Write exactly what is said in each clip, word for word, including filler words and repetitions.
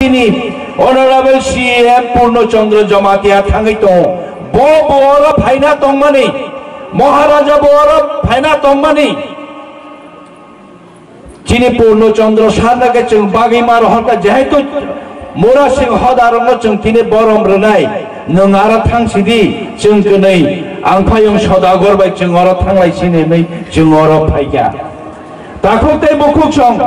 Chini Honorable C E M Purno Chandra Jamatia thangwi tongo. Bo bo oro phaina tongmani, Maharaja bo oro phaina tongmani. Chini Purno Chandra Sarna khe chwng bagwi ma rohorkha, jehetu Mura Singh Hoda rokno chwng tini borom rwnai, nwng aro thang sidi, chwng kwnwi ang phayung Sodagar bai chwng oro thanglai sini hinwi chwng oro phaikha. Takhuk tei bukhuk song,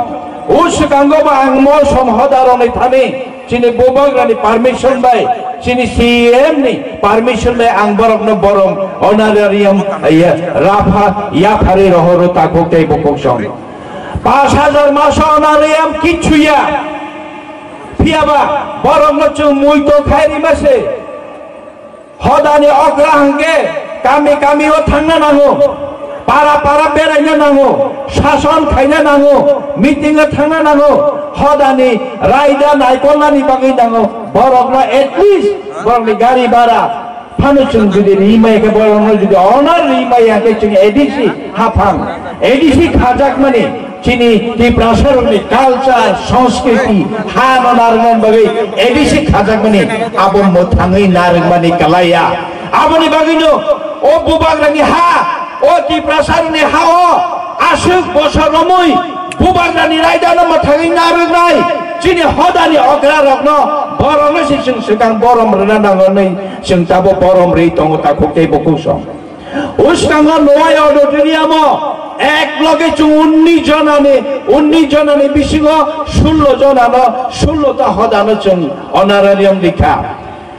o swkango ba ang Molsom Hoda rokni thani chini bubagrani permission bai, chini C E M ni permission bai ang borokno borom honorarium, eh, rapha, yapharwi rohoro takhuk tei bukhuk song. Pash hajar maso honorarium kichhu ya. Phiyaba borokno chwng muito khai rima se. Hodani okra hwnkhe kami kami o thangna nango, para para beraina nango, sason khaina nango, meeting o thangna nango, hodani raida naikolnani bagwi nango, borokno at least borokni gari bhara phano chwng jodi rimaya khe, borokno jodi honor rimaya khe chwng A D C haphang, A D C khajakmani, chini Tiprasarokni culture, sanskriti, ha no narwknani bagwi A D C khajakmani abo mwthangwi narwkmani kwlaiya. Aboni bagwino o bubagrani ha, o Tiprasarokni ha o aswk bosor romwi bubagrani raidano mwthangwi narwknai chini hodani okrarokno borokno se chwng swkang borom rwna nango hwnwi chwng tabuk borom rwi tongo takhuk tei bukhuk song. Uskango Noai auditorium o ek loge chwng unnish jonani, unnish jonani bisingo sullo jonano, sullo ta hodano chwng honorarium rikha.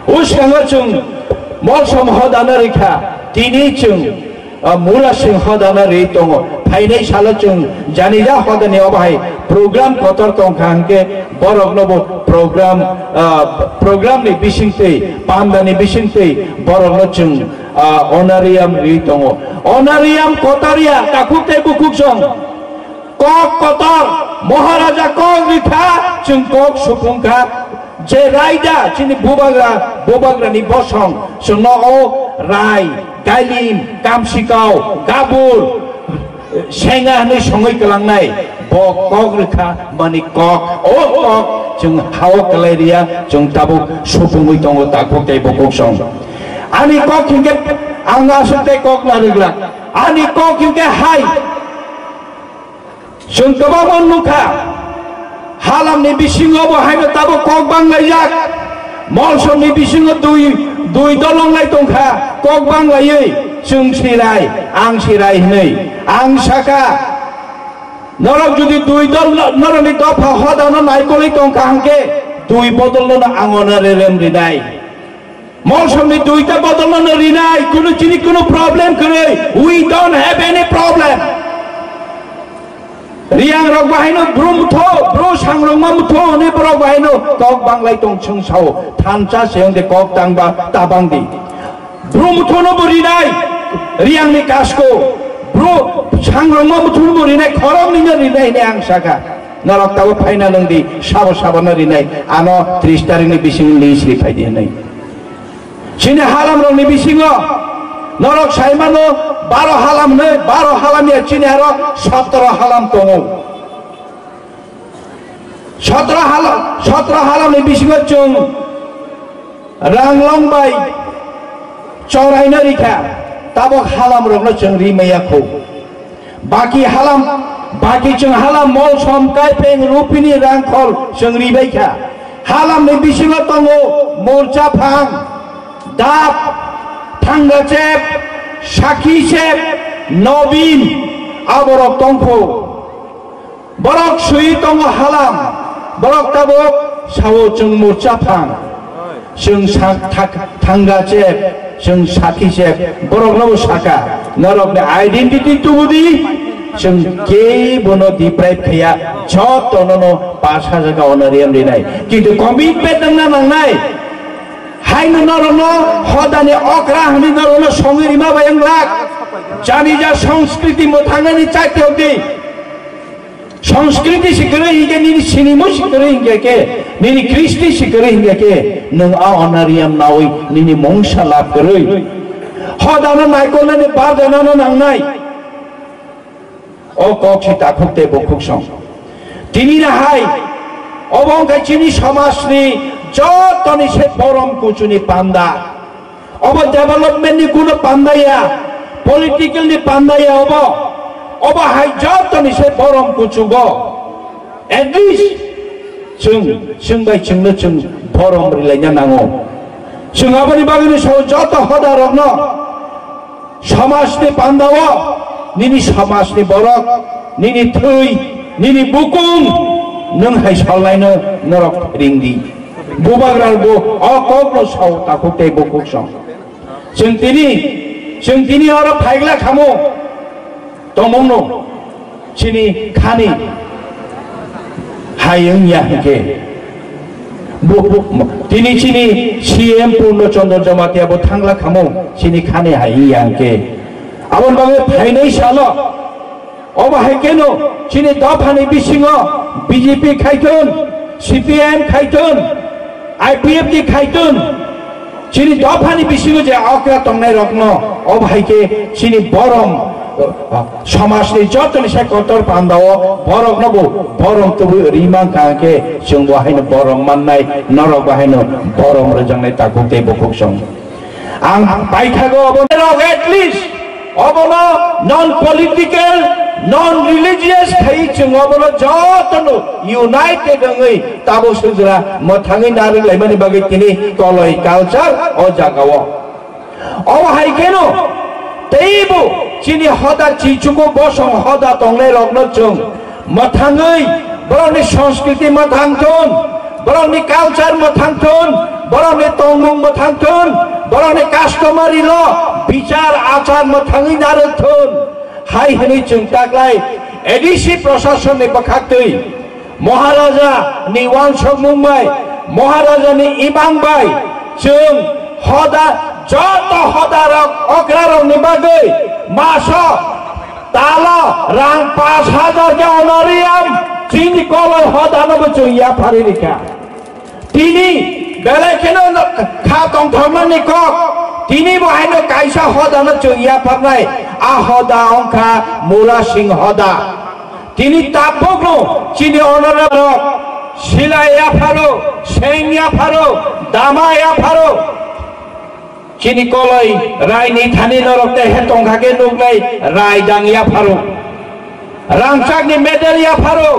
Uskango chwng Molsom hodano rikha, tini chwng, ah, Mura Singh hodano ri tongo. Phainai salo chwng janija hodani obo hai program kotor tongkha hwnkhe borokno bo program, ah, program ni bisingtwi, pandani bisingtwi borokno chwng ah, honorarium ri tongo. Honorarium kotor ya, takhuk tei bukhuk song. Kok kotor, Maharaja kok rikha, chwng kok supungkha. Je raida, chini bubagra, bubagrani bosong, chwngno o rai, gailim, kamsikao, gabur, senga hwnwi songwi kwlangnai, bo kok rwkha mani kok, o kok chwng hao kwlai riya, chwng tabuk supungwi tongo takhuk tei bukhuk song. Ani kok hinkhe ang aswk tei kok narwkla, ani kok hinkhe hai, chwng kwbangma nukha. Halamni bisingo bo haino tabuk kok banglaijak. Molsomni bisingo dui, dui dol wnglai tongkha, kok banglaiwi chwng sirai, ang sirai hwnwi. Ang sakha, norok jodi dui dol no-, norokni dopha hodano naikolwi tongkha hwnkhe dui bodolno ang ono rerem rinai. Molsomni duita bodolno no rinai, kunu chini kunu problem kwrwi. We don't have any problem. Riang rok bahaino bru mutho, bru sangrongma mutho hwnwi borok bahaino kok banglai tong chwng sao. Thansa se wngde kok tangba tabang di. Bru muthono bo rinai, riangni kasko. Bru sangrongma muthono bo rinai, khoroknwino rinai hwnwi ang sakha. Norok tabuk phaina nung di, sabo sabono rinai, ano tris tarikni bising list ri phai di hwnwi. Chini halamrokni bisingo norok saimano baro halam hwnwi, baro halam ya chini aro sotro halam tongo. Sotro halam, sotro halamni bisingo chwng ranglong bai choraino rikha, tabok halamrokno chwng ri maya kho. Baki halam, baki chwng halam Molsom, Kaipeng, Rupini, Rangkhol chwng ribaikha. Halamni bisingo tongo Morcha Phang, Dap, Thangachep, Sakhicep, Nobin, aborok tongkho. Borok sui tongo halam, borok tabok sao chwng Morcha Phang. Chwng sa-, thak-, Thangachep, chwng Sakhicep, borokno bo saka, norokni identity tubudi, chwng kebono deprive khaiya, jotono no pash hajar ka honorarium rinai. Kintu commitment wngna nangnai. Haino norokno hodani okra hwnwi norokno songwi rima bai wng lak. Janija sanskriti mwthangnani chakti hokdi. Sanskriti si kwrwi hinkhe, nini sinimo si kwrwi hinkhe khe, nini kristi si kwrwi hinkhe khe, nwng a honorarium nawi nini mungsa lab kwrwi. Hodano naikolnani barjanano nangnai. O kok si takhuk tei bukhuk song. Tini na hai, Obo wngkha chini somajni jotoni se borom kuchuni panda. Obo development ni kuno panda ya, political ni panda ya obo. Obo hai jotoni se borom kuchugo. At least chwng, chwng bai chwngno chwng borom rilaina nango. Chwng aboni bagwino sao joto hoda rokno somajni pandao nini somajni borok, nini thwi, nini bukung nwng hai solnaino norok ringdi. Bubagra bo o kokno sao takhuk tei bukhuk song. Chwng tini, chwng tini oro phaigla khamo tongmungno chini khani hai wngya hwnkhe. Bu-, bu-, tini chini C M Purno Chandra Jamatia bo thangla khamo chini khani hai wngya hwnkhe. Aboni bagwi phainai salo obo hai kheno chini dophani bisingo B J P khaithun, C P M khaithun, I P F T khaithun, chini dophani bisingo je okra tongnai rokno, obo hai khe chini borom, somajni jotoni se kotor pandao borokno bo borom tubui rimang kha khe chwng bo haino borom mannai, norok bo haino borom rwjaknai takhuk tei bukhuk song. Ang paithago obo rok at least obono non political, non religious khai chwng obono jotono united wngwi tabo sujra mwthangwi narwk laimani bagwi tini koloi culture o jagao. Obo hai kheno teibo chini hoda chichugo bosong hoda tongnai rokno chwng mwthangwi borokni sanskriti mwthang thun, borokni culture mwthang thun, borokni tongmung mwthang thun, borokni customary law, bichar achar mwthangwi narwk thun. Hai hwnwi chwng taklai A D C prasasonni bwkhaktwi Maharaja ni uansukmung bai, Maharaja ni imang bai chwng hoda, joto hoda rok okra rok ni bagwi maso tala rang pash hajar khe honorarium chini koloi hoda no bo chwng yapharwi rikha. Tini belai kheno kha tongthoknani kok, tini bo haino kaisa hoda no chwng yapharnai, a hoda wngkha Mura Singh hoda. Tini tabukno chini honorarok, silai yapharo, seng yapharo, dama yapharo. Chini koloi raini thani norok te he tongkha khe nuknai rai dang yapharo. Rangchakni medal yapharo,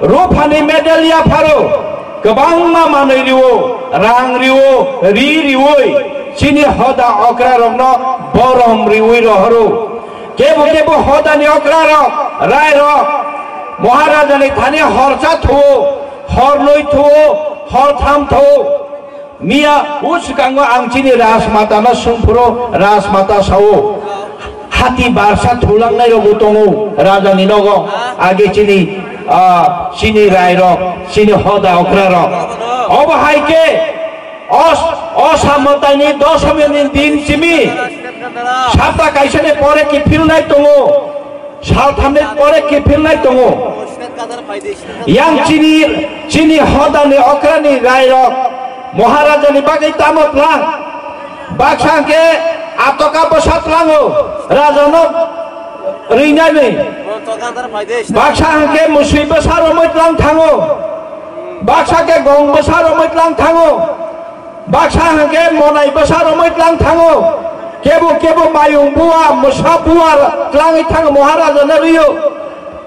ruphani medal yapharo. Kwbangma manwi rio, rang rio, ri rioi chini hoda okra rokno borom rioi rohoro. Kebo kebo hodani okra rok, rai rok, Maharajani thani horsa thuo, hornoi thuo, hortham thuo. Miya o swkango ang chini Rajmata no swngphuru, Rajmata sao, hati barsa thulangnai rokbo tongo rajani nogo, age chini, ah, chini rai rok, chini hoda okra rok. Obo hai khe os-, osamataini doshomini din simi sapta kaisani pore kiphilnai tongo. Salthamni pore kiphilnai tongo. Yang chini, chini hodani okrani rairok Maharajani bagwi tamo tlang? Baksa hwnkhe atoka bwsa tlango, rajano rinani. Baksa hwnkhe musui bwsa romwi tlang thango. Baksa khe gong bwsa romwi tlang thango. Baksa hwnkhe monai bwsa romwi tlang thango. Kebo kebo mayung bua, mwsa bua tlangwi thango, Maharajano rwio.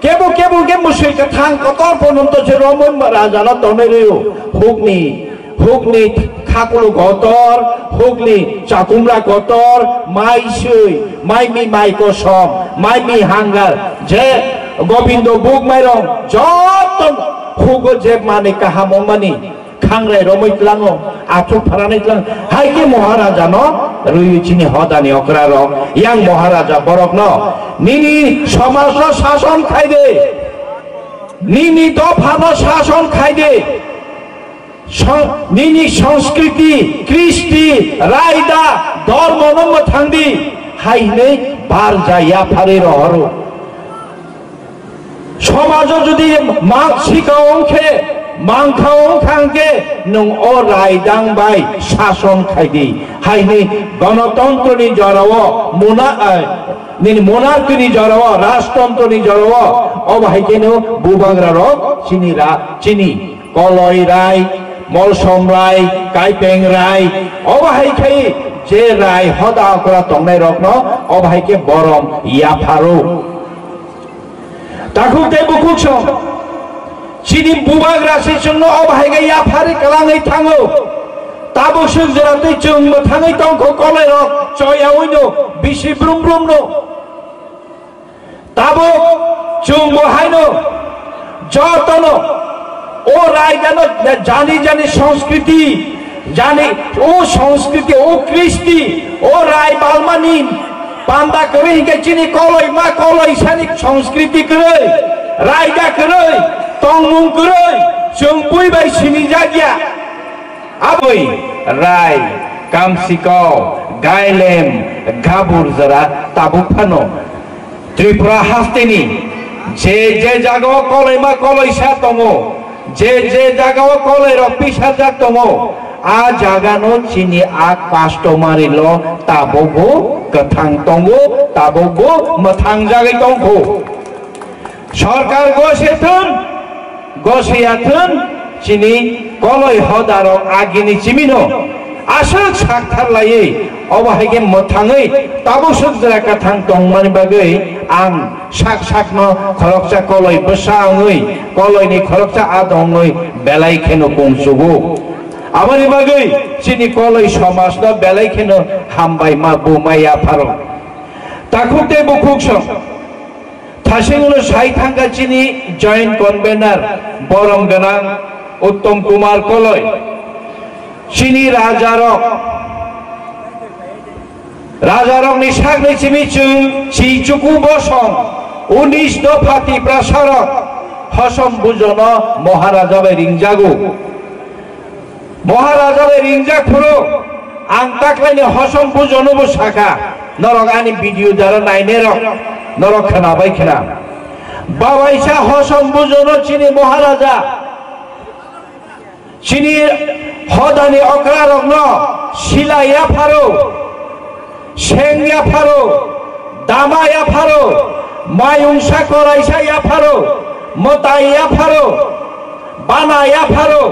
Kebo kebo hwnkhe mwswi kwthang kotor pononto se romwi rajano tonwi rwio. Hukni, hukni khakulu kotor, hukni chakumra kotor, mai swi, mai mi mai kosom, mai mi hangar, je Gobindo buk mairong, joto hugo je mani kaham wngmani. Khangrai romwi tlango, athuk pharanai tlang, hai khe Maharaja no rwi chini hodani okra rok, yang Maharaja borok no nini somaj no sason khai de, nini dopha no sason khai de, song-, nini sanskriti, kristi, raida, dormo no mwthang di, hai hinwi barja yapharwi rohoro. Somajo jodi mang sika wngkhe, mangkha wngkha hwnkhe, nwng o raidang bai sason khai di. Haini gonotontroni jorao, mona-, eh, nini monarchini jorao, rajtontroni jorao, obo hai kheno bubagra rok chini ra-, chini Koloi rai, molsom rai, kaipeng rai, obo hai khe je rai hoda okra tongnai rokno obo hai khe borom yapharo. Takhuk tei bukhuk song, chini bubagra se chwngno obo hai khe yapharwi kwlangwi thango. Tabuk swk jora twi chwng mwthangwi tongkho koloi rok choya wino bisi brum brum no. Tabuk chwng bo haino jotono o raidano jani jani sanskriti, jani o sanskriti, o kristi, o rai balmani panda kwrwi hinkhe chini koloi ma koloi sani sanskriti kwrwi, raida kwrwi, tongmung kwrwi, chwng bui bai sinijakya. Aboi, rai, kamsikao, gailem, gabur jora tabuk phano Tripura hasteni je je jagao koloima koloisa tongo, je je jagao koloirok pisajak tongo, a jagano chini a customary law tabukbo kwthang tongo, tabukbo mwthangjagwi tongkho. Sorkar gose thun, gose ya thun, chini koloi hodarok agini chimino aswk sakthar laiwi, obo hai khe mwthangwi tabuk swk jora kwthang tongmani bagwi ang sak sakno khoroksa koloi bwsa wngwi, koloini khoroksa adong wngwi belai kheno kungsugo. Aboni bagwi chini koloi somajno belai kheno hambai ma buma yapharo. Takhuk tei bukhuk song. Thasing ulo sai thangkha chini joint convener borom gwnang Uttom Kumar Koloi. Chini rajarok, rajarokni sakni simi chwng Chichuku Bosong, unis dopha Tiprasarok, Hosom Bujono Maharaja bai ringjago. Maharaja bai ringjak phuru ang taklaini Hosom Bujono bo sakha, norok ani video dara nainai rok, norok khwnabai khwna. Babaisa Hosom Bujono chini Maharaja, chini hodani okra rokno sila yapharo. Seng yapharo, dama yapharo, mayungsa koraisa yapharo, mwtai yapharo, bana yapharo,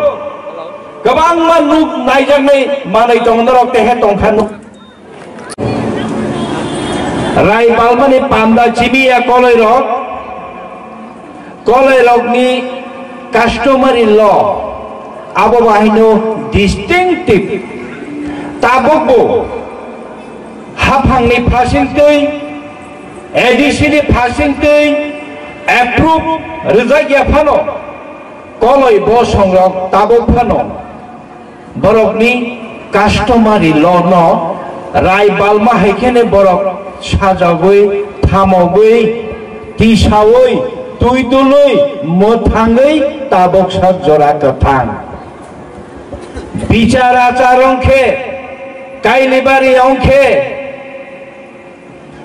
kwbangma nuk naijaknai manwi tongo norok tehe tongkha nuk. Rai balmani panda chimiya koloirok, koloirokni customary law, abo bahino distinctive. Tabukbo haphangni phasingtwi, A D C ni phasingtwi approve rwjakya phano, koloi bosongrok tabuk phano borokni customary law no rai balma hai kheno borok sajagwi, thamogwi, tisawi, twi dului, mwthangwi tabuk sak jora kwthang. Bichar achar wngkhe, kailibari wngkhe,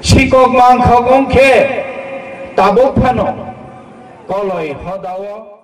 sikok mangkhok wngkhe, tabuk phano koloi hodao